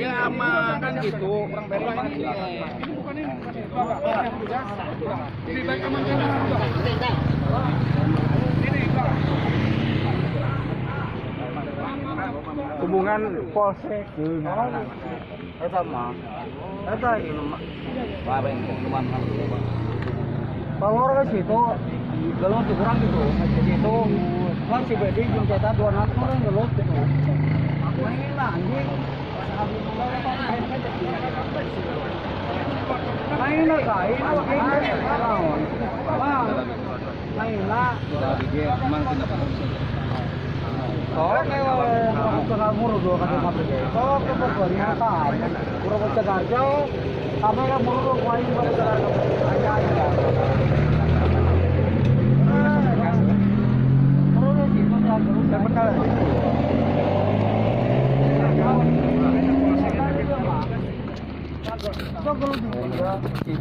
Ya aman kan gitu, kurang bebas ini. Ini bukan ini, ini baik aman kan? Ini hubungan polsek eta mah eta ieu mah power ke situ gelut kurang gitu situ kan si Bedi jeung eta dua nak mah gelut gitu aku ini lah anjing.